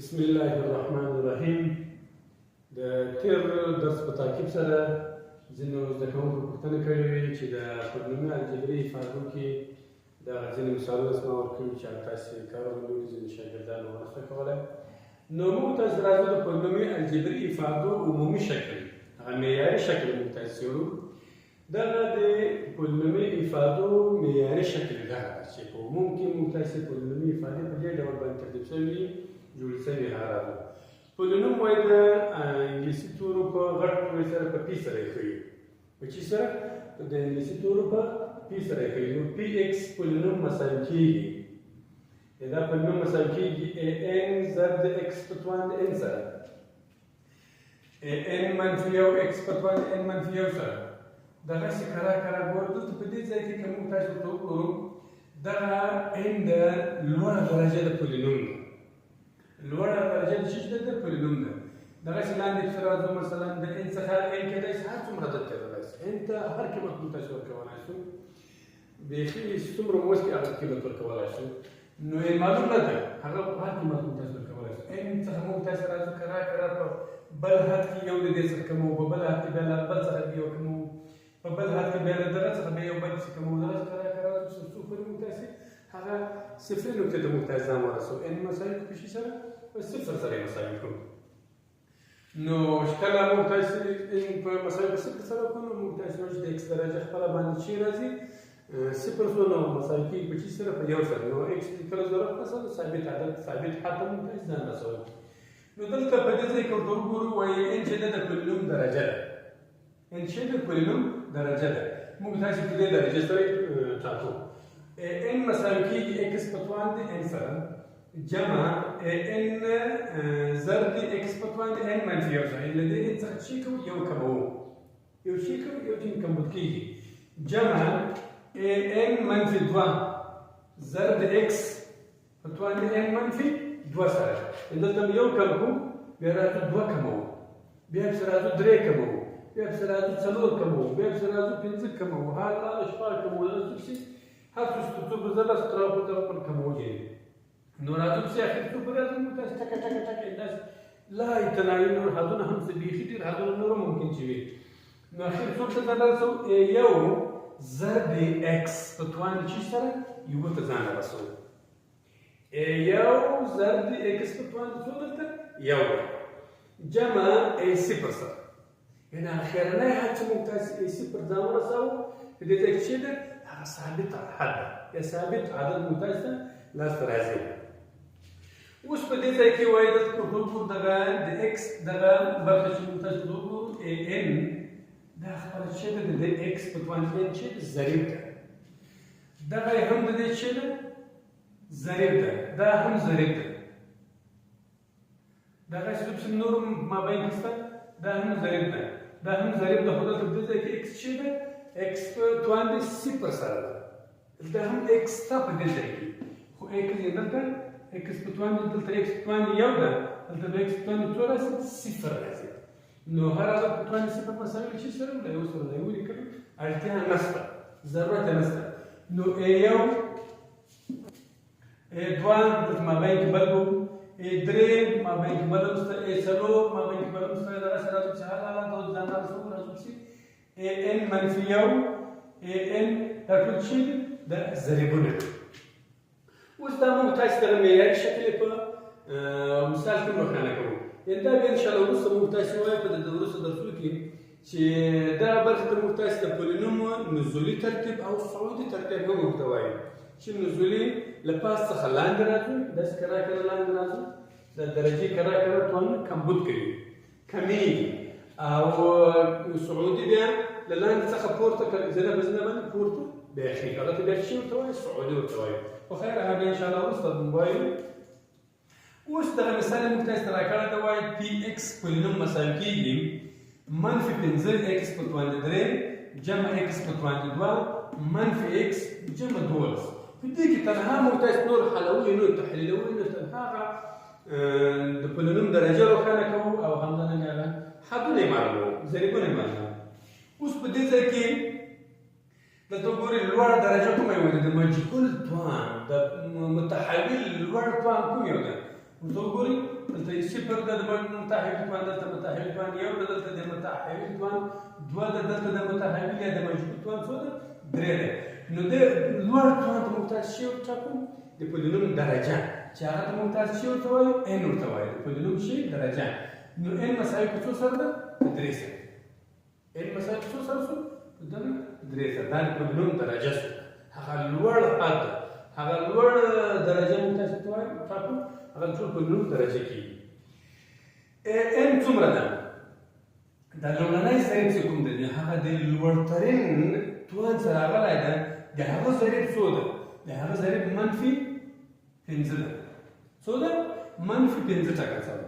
بسم الله الرحمن الرحیم. د تیر درس په تعقیب سره ځینو زده کوونکو پوښتنه کړې وي چې د پولینومي الجبري افادو کې د ځینې مثالونه زما ورکړي چې هغه تاسې کار ونیولي، ځینې شاګردانو ونه کولی. نو موږ تاسې راځو د پولینومي الجبري افادو عمومي شکل، هغه معیاري شکل موږ تاسې څېړو. دغه د پولینومي افادو معیاري شکل دغه ده چې په عموم کې موږ تاسې پولینومي افادې په دې ډول باندې ترتیب شوي جوړې شوي. هغه راځو پولینوم وایي د انګلیسي تورو په غټ توري سره په پی سره یې ښیي، په چی سره؟ د انګلیسي تورو په پی سره یې ښیي. نو پی ایکس پولینوم مساوي کېږي، دا پولینوم مساوي کېږي ای ان ضرب د ایکس په توان د ان سره، ای ان منفي یو ایکس په توان د ان منفي یو سره. دغسې کرا کرا ګورو دلته په دې ځای کې که موږ تاسو ته وګورو، دغه ان د لوړه درجه د پولینوم ده، لوړه درجه د څه ده؟ د پولینوم ده. دغسې لاندې پسې راځو، مثلا د ان څخه ان کېدای شي هر څومره عدد تېرولای شي، ان ته هر قیمت موږ تاسو ورکولای شو، بیخي څومره مو وس کې هغه قیمت ورکولای شو. نو یې معلوم نه دی، هغه هر قیمت موږ تاسو ورکولای شو. ان څخه موږ تاسو راځو کرا کرا په بل حد کې یو د دې څخه کمو، په بل حد کې بیا له بل څخه یو کمو، په بل حد کې بیا له دغه څخه بیا یو بل څه کمو. دغسې کرا کرا راځو تر څو پورې موږ تاسې هغه صفري نقطې ته موږ تاسې ځان ورسوو. ان مساوي کړو په شي سره؟ په صفر سره یې مساوي کړو. نو چې کله موږ تاسې ان په مساوي په صفر سره کړو، نو موږ تاسې وایو چې د ایکس درجه خپله باندې چې راځي صفر سو، نو مساوي کېږي په چی سره؟ په یو سره. نو ایکس لیکلو ضرورت نشته، ثابت عدد ثابت حد ته موږ تاسې ځان رسوو. نو دلته په دې ځای کې ورته وګورو، وایي ان چې ده د پولینوم درجه ده، ان چې د پولینوم درجه ده، موږ تاسې په دې درجه سره ټاکو. ان مساوي کېږي ایکس په توان د ان سره جمع ان ضرب د ایکس په توان د ان منفي یو سره. له دې ان څخه چې کوو یو کموو، یو چې کوو یو چې کمبود کېږي، جمع ان منفي دوه ضرب د ایکس په توان د ان منفي دوه سره. دلته یو کم کوو، بیا راځو دوه کموو، بیا پسې راځو درې کموو، بیا پسې راځو څلور کموو، بیا پسې راځو پنځه کموو، هر شپږ کموو، دغه څه هر څه تر څو به زه لس تر دغه پر کموو جي. نو راځو پسې اخر څو پورې راځو موږ تاسې ټکه ټکه ټکه داسې لا اعتنايي نور حدونه هم څه بیخي ډېر حدونه نور ممکن چې وي. نو اخر څو ته ځان رسوو؟ یو ضرب ایکس په توان چی سره یو ته ځان رسوو. یو ضرب ایکس په توان څو دلته یو جمع ای صفر سره. یعنې اخرنی حد چې موږ تاسې ای صفر ځان ورساوه په دې ځای کې چې ده هغه ثابت حد ده، یا ثابت عدد موږ تاسې ته لاسته راځي. اوس په دې ځای کې وایي دلته که وګورو دغه د ایکس دغه برخه چې موږ تاسې وګورو ای ان دا خپله چې ده د دې ایکس په توان ان چې ده ضریب ده، دغه یې هم د دې چې ده ضریب ده، دا هم ضریب ده، دغه چې نور مابین کې شته دا هم ضریب ده، دا هم ضریب ده. خو دلته په دې ځای کې ایکس چې ده ایکس په توان د صفر سره ده، دلته هم ایکس شته په دې ځای کې، خو ایکس یې دلته ایکس په توان دلته ایکس په توان یو ده، دلته به ایکس په توان څو راځي؟ صفر راځي. نو هر عدد په توان صفر مساوي چی سره له یو سره یو لیکلو اړتیا نشته، ضرورت یې نشته. نو ای یو ای دوه دلته مابین کې بل کوو، ای درې مابین کې بل هم شته، ای څلور مابین کې بل هم شته. دغسې راځو چې هر حالت او ځان رسوو، راځو چې ای ان منفي یو ای ان دا ټول چې دي د ضریبونه دي. اوس دا موږ تاسې دغه معیاري شکل یې په مثال کې روښانه کوو. یعنې دا بیا انشاءالله وروسته موږ تاسې وایو په د وروسته درسو کې چې دغه برخې ته موږ تاسې د پولینوم نزولي ترتیب او صعودي ترتیب هم ورته وایو، چې نزولي له پاس څخه لاندې راځو، داسې کرا کرا لاندې راځو، د درجې کرا کرا توان کمبود کوي کمېږي، او صعودي بیا له لاندې څخه پورته زنه په زنه باندې پورته بیا خېږي، هغه ته بیا څه ورته وایي؟ صعودي ورته وایو. خو خیر هغه بیا انشاءالله وروسته موږ وایو. اوس دغه مثال موږ تاسې ته راکړی دی، وایي پی ایکس پولینوم مساوي کېږي منفي پنځه ایکس په توان د درې جمع ایکس په توان د دوه منفي ایکس جمع 12. په دې کې تنها موږ تاسې نور حلوي نور تحلیلوي نو تنها هغه د پولینوم درجه روښانه کوو او همدارنګه هغه حدونه یې معلوموو، ضریبونه یې معلوموو. اوس په دې ځای کې دلته وګورئ لوړه درجه کومه یوه ده؟ د مجهول توان د متحول لوړ توان کوم یو ده؟ ورته وګورئ، دلته صفر ده د متحول توان، دلته متحول توان یو ده، دلته د متحول توان دوه ده، دلته د متحول یا د مجهول توان څو ده؟ درې ده. نو د لوړ توان ته موږ تاسو څه ورته د پولینوم درجه، چې هغه ته موږ تاسو څه ورته وایو؟ ان ورته وایو، د پولینوم شي درجه. نو ان مساوي په څو سره ده؟ په درې سره. ان مساوي په څو سره شو؟ په دغه درې سره. دا د پولینوم درجه شو، هغه لوړ حد، هغه لوړ درجه موږ تاسو ته وایو ټاکو، هغه ټول پولینوم درجه کېږي. ان څومره ده؟ دا لومړنی ضریب چې کوم دی، هغه د لوړترین توان سره راغلی ده، د هغه ضریب څو ده؟ د هغه ضریب منفي پنځه ده. څو ده؟ منفي پنځه ټاکل سوی.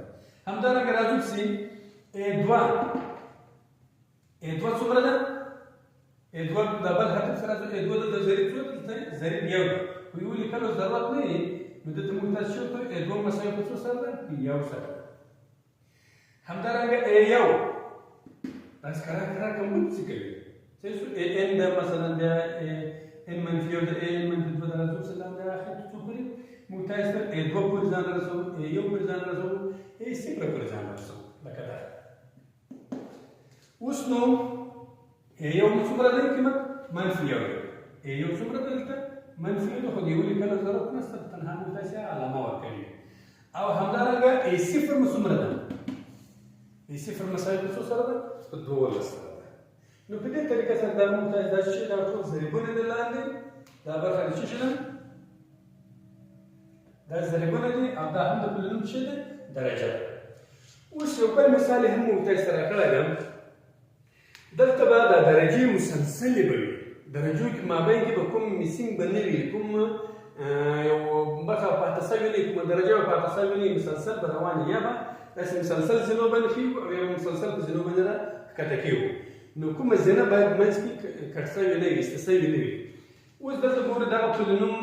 همدارنګه راځو پسې ای دوه، ای دوه څومره ده؟ ای دوه د بل حد سره راځو، ای دوه دلته ضریب څو ده؟ دلته ضریب یو ده، خو یو لیکلو ضرورت نه دی. نو دلته موږ تاسو څه وکړو؟ ای دوه مساوي په څو سره ده؟ په یو سره. همدارنګه ای یو داسې کرار کرار کمبود څه کوي؟ صحیح شو؟ ای ان ده مثلا بیا ان منفي یو ده، ای ان منفي دوه ده، راځو څه لاندې اخر څو پورې موږ تاسو ته ای دوه پورې ځان رسوو، ای یو پورې ځان رسوو، ای صفر پورې ځان رسوو. لکه دا اوس نو ای یو څومره دی قیمت؟ منفي یو دی. ای یو څومره دی دلته؟ منفي یو دی، خو د یو لیکلو ضرورت نشته، تنها موږ تاسې علامه ورکوي. او همدارنګه ای صفر مو څومره ده؟ ای صفر مساوي په څو سره ده؟ په 12 سره ده. نو په دې طریقه سره دا موږ تاسې دا چې دا ټول ضریبونه دي لاندې، دا برخه د څه شي ده؟ دا ضریبونه دي، او دا هم د پولینوم څه ده؟ درجه ده. اوس یو بل مثال هم موږ تاسې سره کړی دی. دلته به دا درجې مسلسلې به وي، درجو کې مابین کې به کوم missing به نه وي، کوم یو برخه پاتې سوې نه وي، کومه درجه به پاتې سوې نه وي، مسلسل به روان وي، یا به داسې مسلسل زینو باندې خېږو او یا به مسلسل په زینو باندې را ښکته کېږو. نو کومه زینه باید منځ کې کټ سوې نه وي، ایسته سوې نه وي. اوس دلته ګورو دغه پولینوم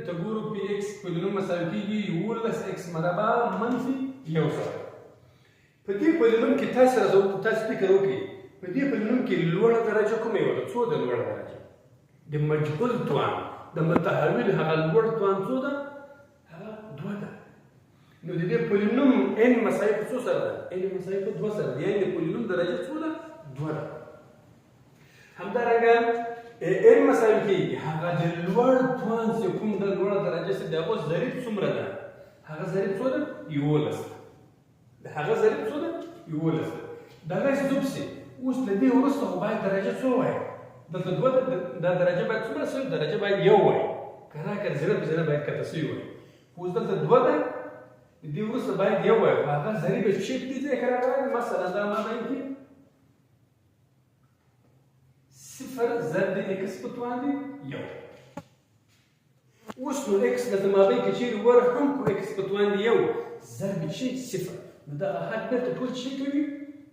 ته ګورو، پی ایکس پولینوم مساوي کېږي 11 ایکس مربع منفي یو سره. په دې پولینوم کې تاسو راځو، تاسو فکر وکړئ، په دې پولینوم کې لوړه درجه کومه یوه ده؟ څو ده لوړه درجه؟ د مجهول توان، د متحول هغه لوړ توان څو ده؟ هغه دوه ده. نو د دې پولینوم ان مساوي په څو سره ده؟ ان مساوي په دوه سره ده، یعنې د پولینوم درجه څو ده؟ دوه ده. همدارنګه ان مساوي کېږي هغه د لوړ توان چې کوم د لوړه درجه چې د هغو ضریب څومره ده؟ هغه ضریب څو ده؟ 11 ده. د هغه ضریب څو ده؟ 11 ده. دغه څه پسې اوس له دې وروسته خو باید درجه څو وای؟ دلته دوه ده، دا درجه باید څومره سوي؟ درجه باید یو وای، کرار کرار زینه په زینه باید کته سوي وای. خو اوس دلته دوه ده، د دې وروسته باید یو وای، خو هغه ضریب یې چې په دې ځای کې راغلی، مثلا دا مابین کې صفر ضرب ایکس په توان دی یو. اوس نو ایکس دلته مابین کې چیرې ور هم کو ایکس په توان دی یو ضرب چې صفر، نو دغه حد بیرته ټول څه کوي؟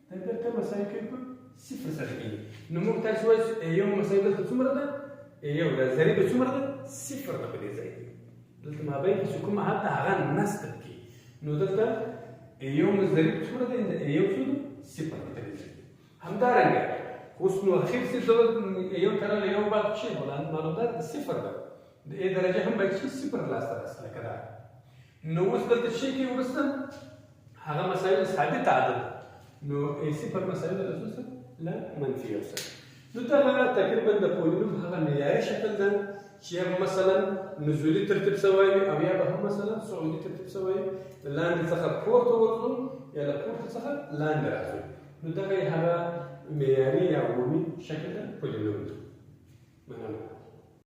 دا بیرته مساوي کوي په صفر سره کېږي. نو موږ تاسو وایو چې یو مساوي دلته څومره ده؟ یو ده، ضریب یې څومره ده؟ صفر ده. په دې ځای کې دلته مابین کې چې کوم حد ده هغه نشته پکې. نو دلته یو ضریب څومره دی؟ یو څو ده؟ صفر ده په دې ځای کې. همدارنګه اوس نو اخر څه یو تر له یو بعد چې معلومدار د صفر ده، د ای درجه هم باید چې صفر لاسته راسي لکه دا. نو اوس دلته چې کې وروسته هغه مساوي ثابت عدد، نو ای صفر مساوي ده له څو سره؟ له منفي یو سره. نو دغه تقریبا د پولینوم هغه معیاري شکل ده چې یا به مثلا نزولي ترتیب سوی وي او یا به هم مثلا صعودي ترتیب سوی وي، له لاندې څخه پورته ورځو یا له پورته څخه لاندې راځو. نو دغه یې هغه معیاري یا عمومي شکل ده پولینوم ده. مننه.